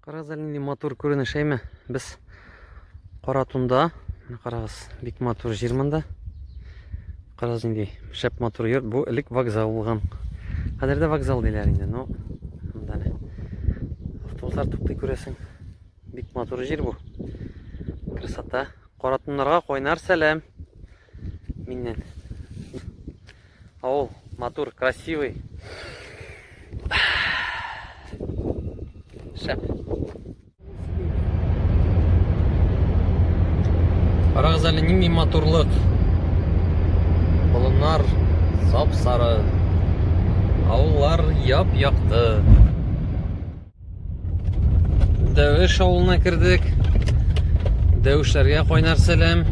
Карагыз әле нинди матур күренеш, әйме? Без Каратунда. Менә карагыз, бик матур җир монда. Карагыз нинди шәп матур йорт. Бу элек вокзал булган. Хәзер дә вокзал диләр инде, но монда әле автобуслар туктый күрәсең. Бик матур җир бу. Красота. Каратуннарга кайнар сәлам миннән. Авыл матур, красивый. Шәп. Карагыз әле нинди матурлык. Болыннар сап-сары. Авыллар яп-якты. Дәвеш авылына кердек. Дәвешләргә кайнар сәлам.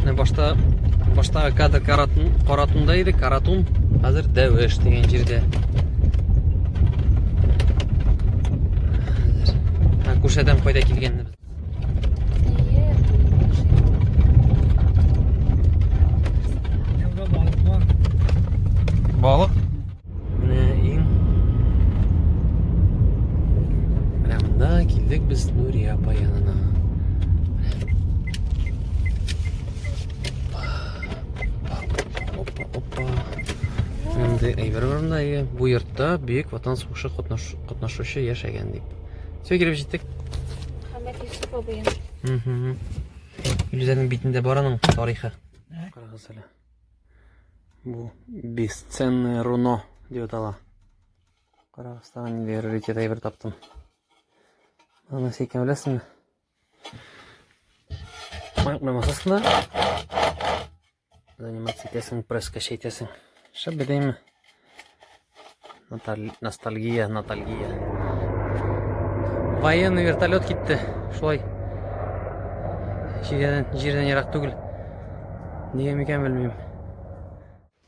Менә башта баштагы кадр Каратун, Каратунда иде, Каратун. Хәзер Дәвеш дигән җирдә. Хәзер. Күрсәтәм кайда килгәнне. Балык? Менә иң Менә монда килдек без Нурия апа янына. Опа, опа. Мондый әйбер бар монда. Бу йортта Бөек Ватан сугышы катнашучы яшәгән дип. Все, килеп җиттек. Мөхәммәт Юсуф абыем. Угу. Илүзәнең битендә бар аның тарихы. Карагыз әле. Бу бесценное руно дип атала. Карагыз, тагын нинди раритет әйбер таптым. Аны нәрсә икәнен беләсеңме? Аяк белән басасың да заниматься итәсең, пресска әйтәсең. Шәп бит, Ностальгия, ностальгия. Военный вертолет китте. Шулай. Җирдән, җирдән ерак түгел. Нигә микән белмим.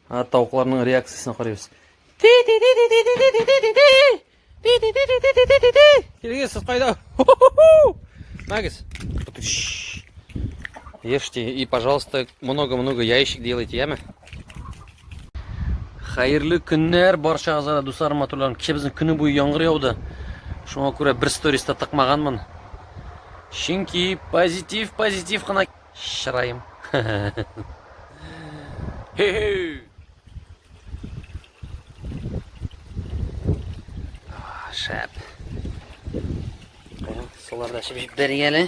А тавыкларның реакциясен карыйбыз. Ти ти ти ти ти ти ти ти ти ти. Ти ти ти ти ти ти ти ти ти. Килегез, сез кайда? Нагыз. Ешьте и, пожалуйста, много-много яичек делайте, яме? Хәерле көннәр барчагызга да, дусларым, матурларым. Кичә безнең көне буе яңгыр яуды. Шуңа күрә бер сториста тыкмаганмын. Чөнки позитив, позитив кына чыраем. Хе-хе. Шәп. Сулар да эчеп җибәрик әле.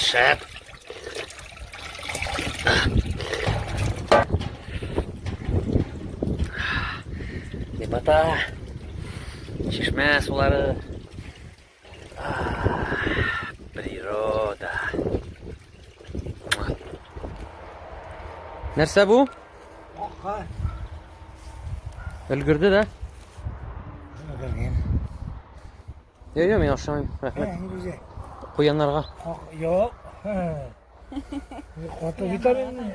Шәп. Лепота. Чишмә сулары. Природа. Нәрсә бу? Кака. Өлгерде дә? Өлгергән. Юк, юк, мин ашамыйм. Рәхмәт. Куяннарга. Юк. Каты витамин.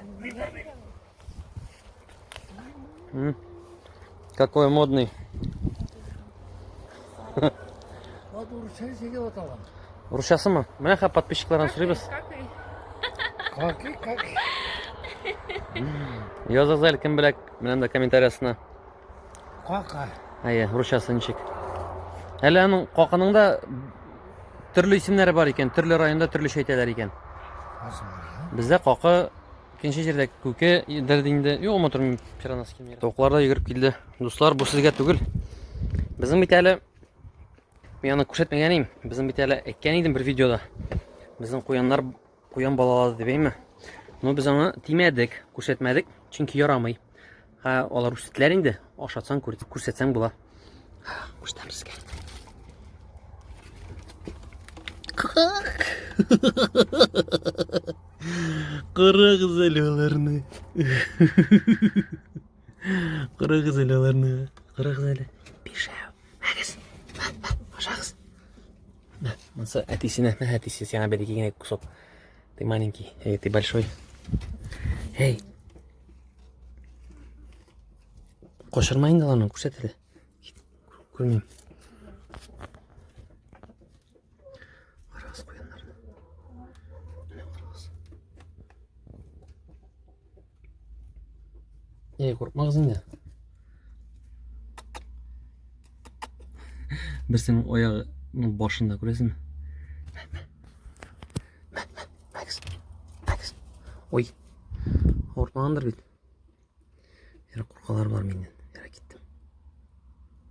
Какой модный. Вот урысча сөйләп аталган. Русчасымы? Менә хәзер подписчиклардан сорыйбыз. Каки, как? Языгыз әле кем белә, менә монда комментариясенә. Кака. Әйе, русчасы ничек? Әле аның какының да төрле исемнәре бар икән, төрле районда төрлечә әйтәләр икән. Бездә какы Икенче җирдә күке дерде инде. Юк, матур пиранасы килми. Тавыклар да йөгереп килде. Дуслар, бу сезгә түгел. Безнең бит әле мин аны күрсәтмәгән идем. Безнең бит әле әйткән идем бер видеода. Безнең куяннар куян балалады дип әйме. Но без аны тимәдек, күрсәтмәдек, чөнки ярамый. Ха, алар үстеләр инде. Ашатсаң, күрсәтсәң була. Күрсәтәм сезгә. Карагыз әле аларны. Карагыз әле аларны. Карагыз әле. Бишәү. Мәгез. Ашагыз. Монысы әтисенә, мә әтисе сиңа бәләкәй генә кусок. Ты маленький, эй, ты большой. Эй. Кошырма инде аларны, күрсәт әле. Күрмим. Карагыз куяннарны. Менә карагыз. Эй, куркмагыз инде. Берсенең аягы башында күрәсеңме? Мә, мә. Мә, мә, Макс. Макс. Ой. Авыртмагандыр бит. Ярар, куркалар болар миннән. Ярар, киттем.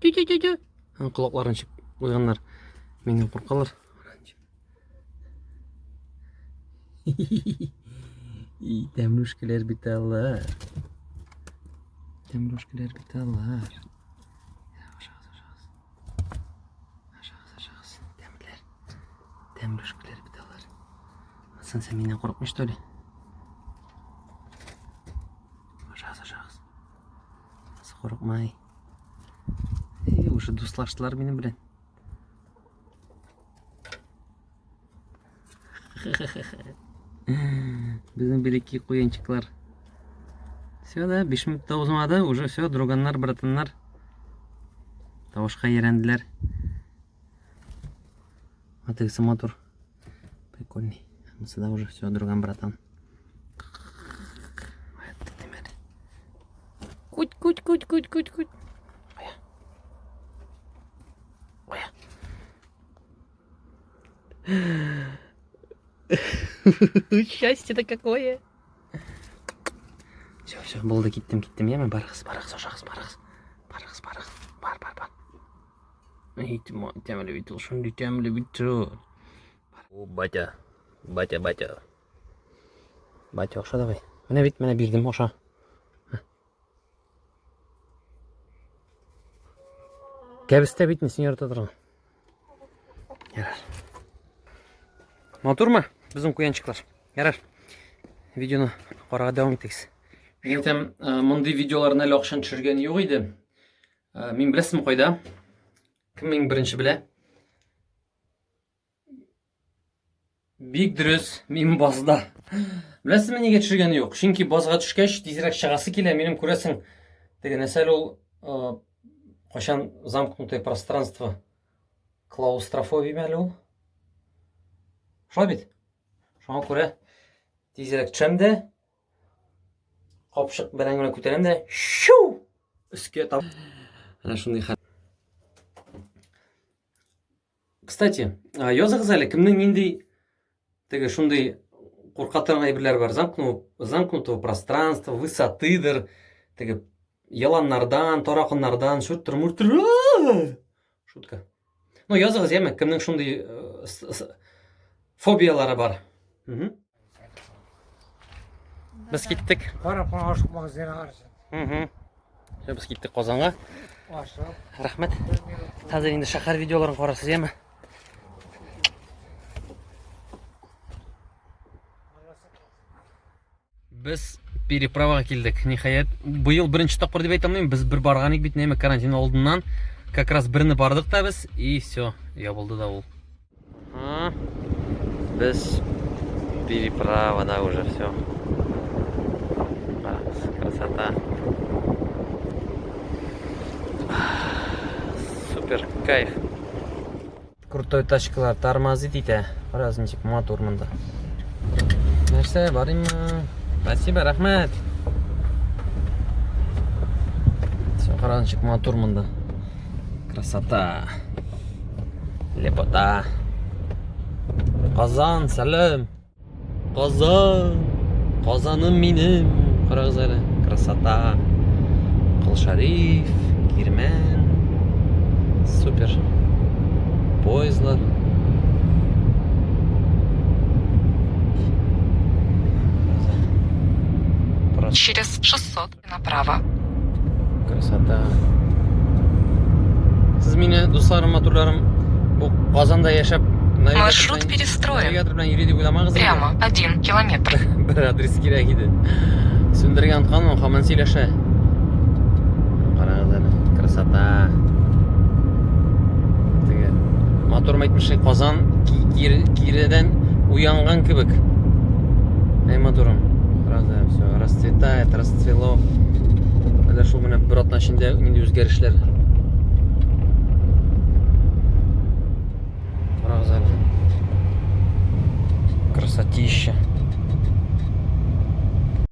Тю-тю-тю-тю. Колакларын чып куйганнар. Миннән куркалар. И тәмлүшкәләр бит алар. Тәмлүшкәләр бит алар. Ашагыз, ашагыз. Ашагыз, ашагыз. Тәмлеләр. Тәмлүшкәләр бит алар. Асан, син миннән курыкмый, что ли? Ашагыз, ашагыз. Асан, курыкмай. И, уже дуслаштылар минем белән. Безнең бәләкәй куянчыклар. Все, да, 5 минут та узмады, уже все, друганнар, братаннар. Тавышка ярәнделәр. А тегесе матур. Прикольный. Монысы да уже все, друган, братан. Куть, куть, куть, куть, куть, куть. Кая? Счастье-то какое! Все, все, булды, киттем, киттем, яме, барыгыз, барыгыз, ашагыз, барыгыз. Барыгыз, барыгыз. Бар, бар, бар. Эй, тәмле бит ул, шундый тәмле бит ул. О, батя, батя, батя. Батя, аша давай. Менә бит, менә бирдем, аша. Кәбестә бит син ярата торган. Ярар. Матурмы безнең куянчыклар? Ярар. Видеоны карарга дәвам итегез. Мин әйтәм, э, мондый видеоларны әле акчаны төшергән юк иде. Э, мин беләсезме кайда? Кем иң беренче белә? Бик дөрес, мин базда. Беләсезме, нигә төшергәне юк? Чөнки базга төшкәч, тизрәк чыгасы килә. Минем күрәсең, теге нәрсә әле ул э, кайчан замкнутое пространство клаустрофобия әле ул? Шулай бит? Шуңа күрә тизрәк төшәм дә, капчык белән генә күтәрәм дә, шу! Өскә тап. Әнә шундый хәл. Кстати, языгыз әле, кемнең нинди теге шундый курка торган әйберләр бар. Замкну, замкнутого пространства, высотыдыр, теге еланнардан, тараканнардан, шурттыр, мурттыр. Шутка. Ну, языгыз, яме, кемнең шундый э, фобиялары бар. Угу. Без киттек. Карап кына ашыкмагыз, зинһар өчен. Угу. Все, без киттек Казанга. Ашыгып. Рәхмәт. Хәзер инде шәһәр видеоларын карарсыз, яме? Без переправага килдек. Ниһаять, быел беренче тапкыр дип әйтә алмыйм. Без бер барган идек бит, нәме карантин алдыннан. Как раз берне бардык та без, и все, ябылды да ул. Без переправада уже все. Красота. Супер кайф. Крутой тачкалар тормозит итә. Карагыз ничек матур монда. Нәрсә, барыйммы? Спасибо, рәхмәт. Все, карагыз ничек матур монда. Красота. Лепота. Казан, сәлам. Казан. Казаным минем. Карагыз әле. Красота. Кол Шариф, Кирмән. Супер. Поездлар. Просто Через 600 направо. Красота. Сез мине, дусларым, матурларым, бу Казанда яшәп, навигатор Маршрут белән- перестроен. навигатор белән йөри дип уйламагыз инде. Прямо 1 километр. Бер адрес кирәк иде. Сүндергән онытканмын, һаман сөйләшә. Карагыз әле, красота. Теге матур әйтмешли Казан киредән уянган кебек. Әй матурым. Правда, все расцветает, расцвело. Әле шул менә бер атна эчендә нинди үзгәрешләр. Карагыз әле. Красотища.